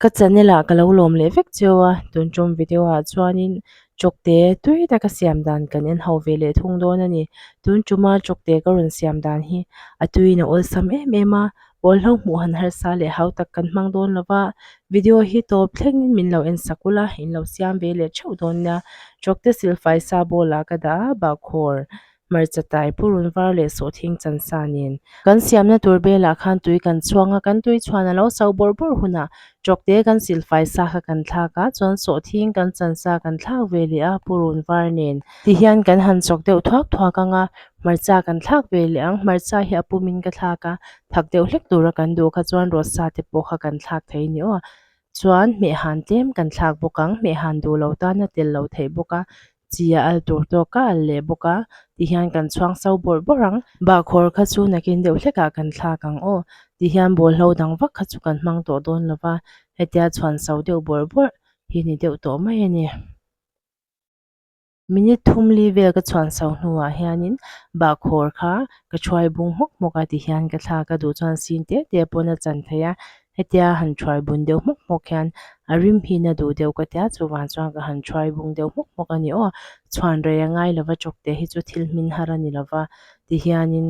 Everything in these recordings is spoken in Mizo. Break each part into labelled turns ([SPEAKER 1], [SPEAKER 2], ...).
[SPEAKER 1] Ka channel ah ka lo lawm leh vek cheu a, tun tum video ah chuanin chawkte tui taka siam dan kan en ho ve leh thung dawn a ni. Tun tuma chawkte ka rawn siam dan hi a tuiin a awlsam em em a, bawlhlo hmuh han harsa leh hau tak kan hmang dawn lo va, video hi tawp thlengin min lo en sak ula, in lo siam ve leh theuh dawn nia. Chawkte silfai sa bowl ah ka dah a, bahkhawr Hmarcha tai purun var leh sawhthing chan sa nen. Kan siamna tur belah khan tui kan chhuang a, kan tui chhuan a lo so bawrh bawrh hunah tawkte kan silfai sa kha kan thlak a, chuan sawhthing kan chan sa kan thlak ve leh a purun var nen. Tihian kan han chawk deuh thuak thuak ang a, hmarcha kan thlak ve leh ang, hmarcha hi a pumin ka thlak a, thak deuh hlek tura kan duh kha chuan rawt sa te pawh kha kan thlak thei ni aw. Chuan hmehhan tlem kan thlak bawk ang, hmehhan duh lo tan a tel lo theih bawk a, Chi a al tur tawk a al leh bawk a, tihian kan chhuang so bawrh bawrh ang. Bahkhawr kha chu nakin deuh hlekah kan thlak ang aw. Tihian bawlhlo dang vak kha chu kan hmang tawh dawn lo va, hetia chhuan so deuh bawrh bawrh hi ni deuh tawh mai a ni. Minute thum li vel ka chhuan so hnuah hianin bahkhawr kha ka thuai bung hmawk hmawk a, tihian ka thlak a duh chuan sin te te pawn a chan thei a. Hetia han thuai bun deuh hmawk hmawk hian a rim hi na duh deuh ka tia chuvang chuan ka han thuai bung deuh hmawk hmawk a ni aw. Chhuan rei a ngai lova chawkte hi chu thil hmin har a ni lova tihianin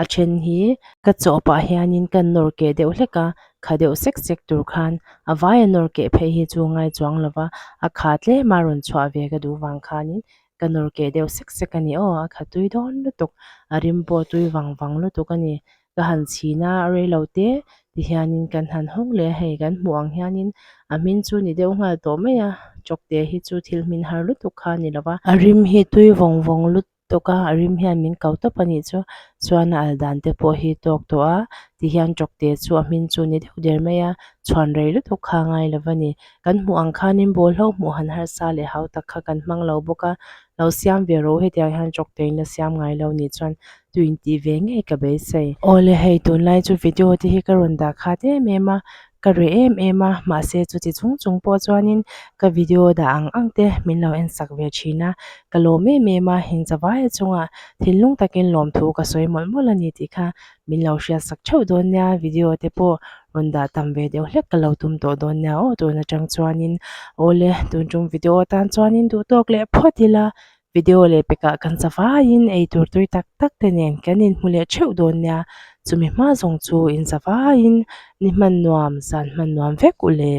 [SPEAKER 1] a then hi ka chawh pah hianin ka nawr keh deuh hlek a, kha deuh sek sek tur khan a vaia nawr keh phei hi chu ngai chuang lova a kha tlem a rawn chhuah ve ka duh vang khanin ka nawr keh deuh sek sek a ni aw. A kha tui dawn lutuk a rim pawh tui vang vang lutuk a ni. Ka han chhin a, a rei lo te ti hianin kan han hawng leh a, hei kan hmuh ang hianin a hmin chu ni deuh nghal tawh mai a, chawkte hi chu thil hmin har lutuk kha a ni lo va. A rim hi tui vawng vawng lutuk a, a rim hian min ko tawp a nih chu, chuan a al dan te pawh hi tawk tawh a, ti hian chawkte chu a hmin chu ni deuh der mai a, chhuan rei lutuk kha a ngai lo va ni. Kan hmuh ang khanin bawlhlo hmuh han harsa leh hau tak kha kan hmang lo bawk a, lo siam ve rawh u hetiang hian chawkte in la siam ngai lo nih chuan Tu in tih ve ngei ka beisei. Awle hei tunlai chu video te hi ka rawn dah khat em em a, ka reh em em a, mahse chuti chung chung pawh chuanin ka video dah ang ang te min lo en sak ve thin a, ka lawm em em a, in chavaia chungah thinlung takin lawmthu ka sawi mawlh mawlh a ni tih kha min lo hriat sak theuh dawn nia, video te pawh rawn dah tam ve deuh hlek ka lo tum tawh dawn nia aw tun atang chuanin awle tun tum video atan chuanin duh tawk leh phawt ila Video leh pekah kan zavaiin eitur tui tak tak te nen kan inhmu leh theuh dawn nia, chumi hma zawng chu in zavaiin ni hman nuam, zan hman nuam vek u le.